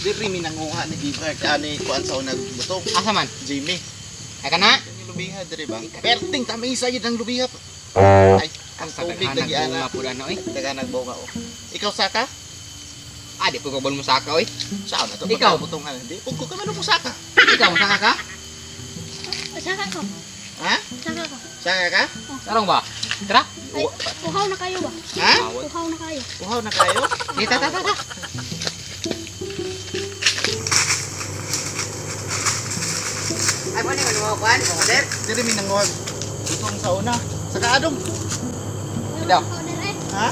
Diri mi nanguha ni Giver ani kuan sa unag butong. Asa man? Jimmy. Ay kana? Yung lubiha diri ba? Perting tamisa yun ang lubiha. Ay, ang tubig lagi ana. Bunga pud ano eh. Daganag bunga oh. Ikaw saka? Ah, di po ka mo saka oy. Saan na to? Ikaw? Butongan hindi. Ug ko ka man mo saka. Ikaw mo saka ka? Saka ko. Ha? Saka ko. Saka ka? Tarong ba? Tara. Ay, uhaw na kayo ba? Ha? Uhaw na kayo. Uhaw na kayo? Sige, ta ta ta. Ta. Ay, mo ni mo kuan, order. Diri mi nanguha butong sa una. Saka adong. Daw. Ha?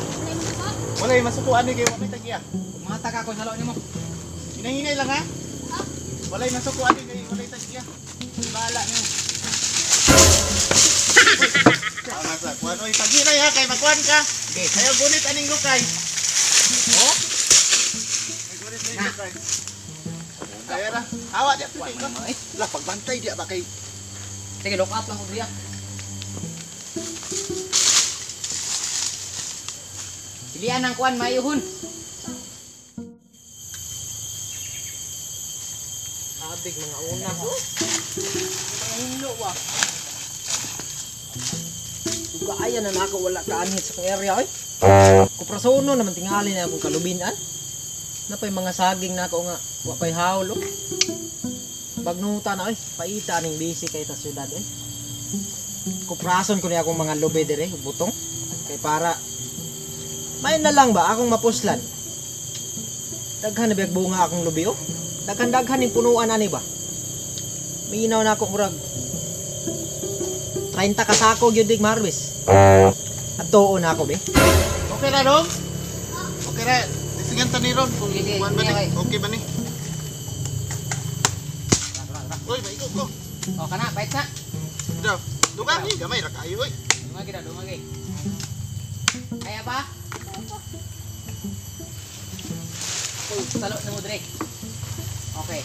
Wala yung masukuan ni kay wa may tagiya. Mata ka ko sa loob nimo. Hinahinay lang ha. Wala yung masukuan ni kay walay tagiya. Bahala niyo. Tama sa kuan oy paghinay ha kay makuan ka. Okay. Ayaw gunit aning lukay. Oh? Ay gunit aning lukay. Kaya ra. Awa di Kuan apil ko. mo eh. Lah pagbantay di ba kay Sige, look up lang ko diya. Pilihan ang kuan mayuhon. Abig mga una ko. Mga hinlo ba. Dugaaya na nako wala kaanhit sa kong area oy. Kuprasono naman tingali na akong kalubinan. Napay mga saging nako nga wa pay hawl oh. Bagnuta na oy, paita ning busy kay ta syudad oy. Kuprason ko ni akong mga lubi dire, butong kay para may na lang ba akong mapuslan. Daghan na biyag bunga akong lubi oh. Daghan-daghan ning punuan ani ba. Minaw na ako murag 30 ka sako gyud dig marwis. At na ako be. Okay ra dong? Okay ra. Sige ta ni ron kung Sige, kuan ba ni. sige. Okay ba ni? Uy, maigo ko. O kana, pait na. Daw. Dugang ni gamay ra kayo oy. Dumagi na, dumagi. Kaya ba? Ako, salo na mo dire. Okay.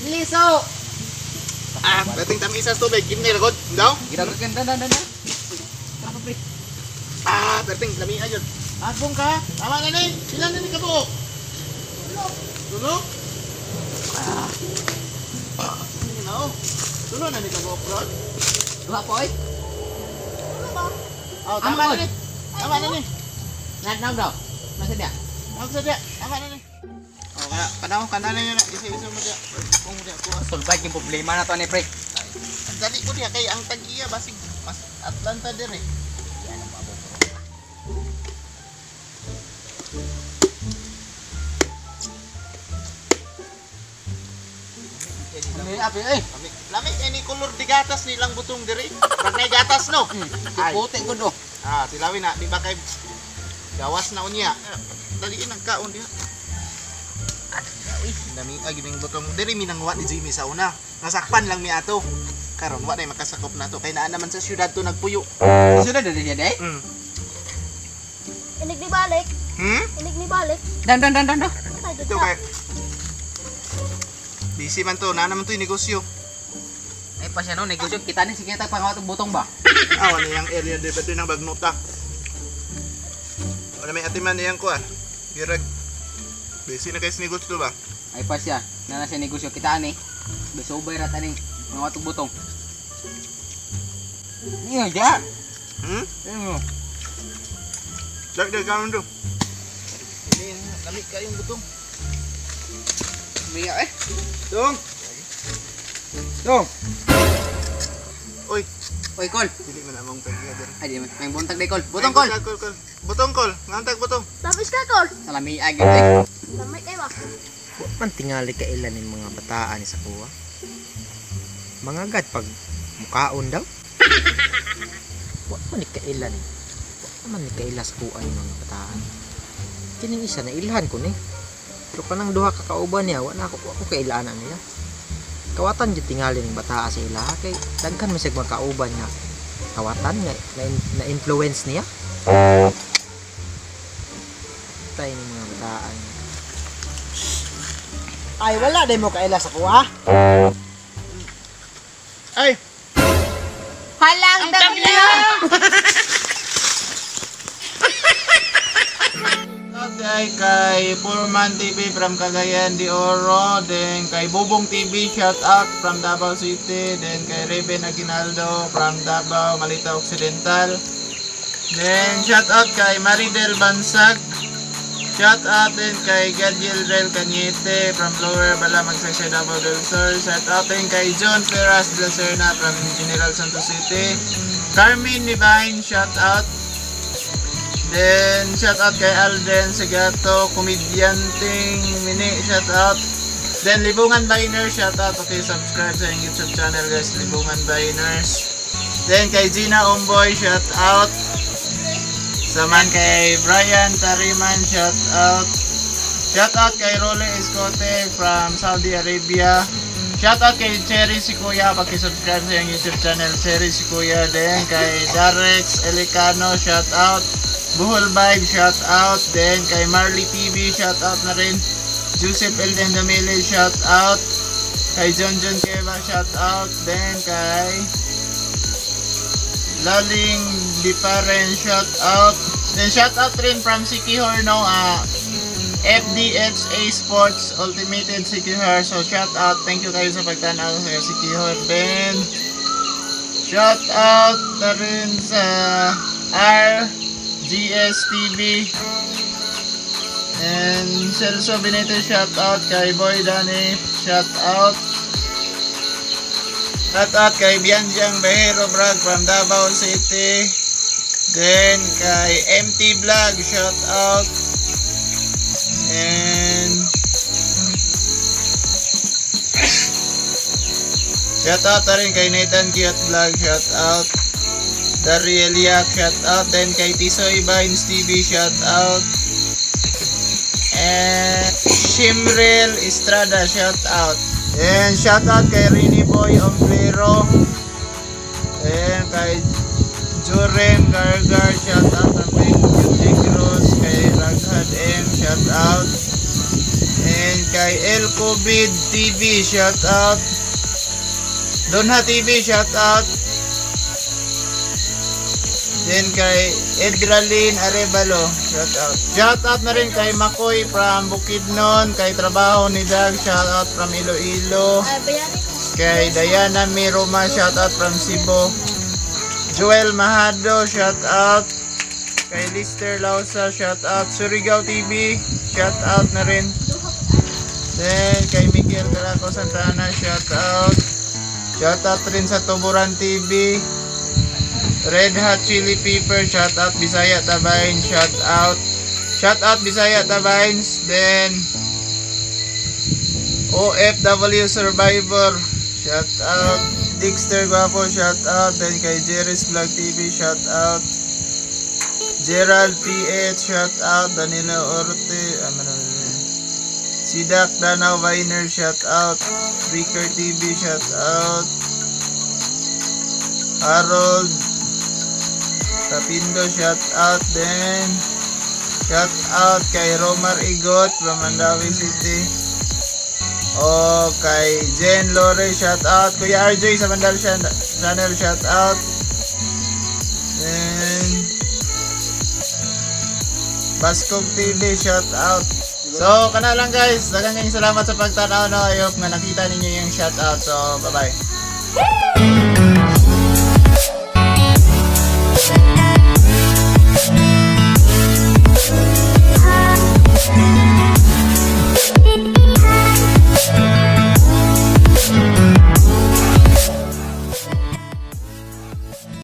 Liso! Ah, dating tamisa sa tubig kimni ra god. Daw. Giragot ka, dan, dan, dan. Tara pa, pre. Ah, perting lami ayun. Agbong ka. Tama na ni. Ilan na ni kabuok? Tulo. Tulo? Ah. Ano na oh? Tulo na ni kabuok, bro. Duha po, oy. Tulo ba? Oh, tama Ano, na ni. Tama na ni. Nag daw. Nasa dia? Ang sadya. Tama na ni. Oh, kana panahon kana na yun. Isa-isa mo diya. Kung diya ko. Solve yung problema na to ni pre. Ang dali ko diya kay ang tag-iya basig mas Atlanta dire. May api, eh. Lami, lami kay ni color di gatas nilang butong dire. Pag nay gatas no. Ay. Puti ko do. Ah, tilawin na di ba kay gawas na unya. Daliin ang kaon diha. Uy, dami ay gining butong diri mi nangwa ni Jimmy sa una. Nasakpan lang mi ato. Karon wa nay makasakop nato kay naa naman sa syudad to nagpuyo. Sudah dari dia deh. Inig ni balik. Hmm? Inig ni balik. Dan dan dan dan dan. Ito kay busy man to, naa naman to yung negosyo. Ay pa siya no, negosyo kita ni sige tag pangawat og butong ba. Ah, wala yung area di ba ito ng bagnuta. Wala may atiman niyang ko ah. Girag. Busy na kayo sa negosyo ba? Ay pa siya, na na siya negosyo kita ni. Besubay ra taning pangawat og butong. Niyo ja. Hmm? Niyo. Dag dag kaon do. Ini lami kayong butong. Miya eh. Dong. Dong. Oy, Oy kol. dili man among tag-iya diri. Ay di man, may buntag day kol. Butong kol. Kol, kol, kol. Butong kol. Ngantag butong. Tapos ka kol. Salami ag eh. Lamay kayo ba? Wa man tingali ka ilan ning mga bataan ni sa kuha. Mga gad pag mukaon daw. Wa man ni kaila ni. Wa man ni kaila sa kuha yung mga bataan. Kining isa na ilhan ko ni. Pero kanang duha ka kauban niya, wa na ako, wa ko kailaan na niya. Kawatan jud tingali ning bataa sa ilaha kay daghan man siya mga kauban nga kawatan nga na influence niya. Tay ning mga bataan. Ay wala day mo kaila sa kuha. Ay, Halang tagyo. Day kay Purman TV from Cagayan de Oro, then kay Bubong TV, shout out from Davao City, then kay Raven Aguinaldo from Davao, Malita Occidental. Then shout out kay Maridel Bansag. Shout out din kay Gadiel Rel Cañete from Lower Bala, Magsaysay, Davao del Sur. Shout out din kay John Ferraz de la Serna from General Santos City. Carmen Nivine, shout out. Then, shout out kay Alden Segato, Komedyanting Mini, shout out. Then, Libungan Biners, shout out. Okay, subscribe sa inyong YouTube channel, guys, Libungan Biners. Then, kay Gina Omboy, shout out. Saman kay Brian Tariman, shout out. Shout out kay Role Escote from Saudi Arabia. Shout out kay Cherry Sikuya, paki-subscribe sa iyang YouTube channel, Cherry Sikuya. Then kay Darex Elicano, shout out. Buhol Vibe, shout out. Then kay Marley TV, shout out na rin. Joseph Elden Damile, shout out. Kay John John Keva, shout out. Then kay Laling Diparen, shout out. Then shout out rin from Sikihor, no, FDHA Sports Ultimated Sikihor. So shout out, thank you kayo sa pagtanaw sa Sikihor. Then shout out na rin sa RGS TV and Celso Benito, shout out kay Boy Danny, shout out. Shout out kay Bianjang Bahero Brag from Davao City. Then kay MT Vlog, shout out. And shout out na rin kay Nathan Cute Vlog, shout out. Dariel Yak, shout out. Then kay Tisoy Vines TV, shout out. And Shimril Estrada, shout out. And shout out kay Rini Boy Ombrero. And kay Jurem Gargar, shout out from Negros. Kay Raghad M, shout out. And kay El COVID TV, shout out. Donha TV, shout out. Then kay Edralin Arevalo, shout out. Shout out na rin kay Makoy from Bukidnon, kay Trabaho ni Dag, shout out from Iloilo. Kay Diana Miroma, shout out from Cebu. Joel Mahado, shout out. Kay Lister Lausa, shout out. Surigao TV, shout out na rin. Then kay Miguel Caraco Santana, shout out. Shout out rin sa Tuburan TV. Red Hot Chili Pepper, shout out. Bisaya Tabain, shout out. Shout out Bisaya Tabains. Then OFW Survivor, shout out. Dexter Guapo, shout out. Then kay Jerry's Vlog TV, shout out. Gerald PH, shout out. Danilo Orte, Sidak Danao Viner, shout out. Breaker TV, shout out. Harold Tapindo, shout out. Then shout out kay Romar Igot from Mandawi City. O kay Jen Lore, shout out. Kuya RJ sa Mandal Channel, shout out. Then Baskog TV, shout out. So kana lang guys, daghang salamat sa pagtanaw, no. I hope nga nakita ninyo yung shout out. So bye bye.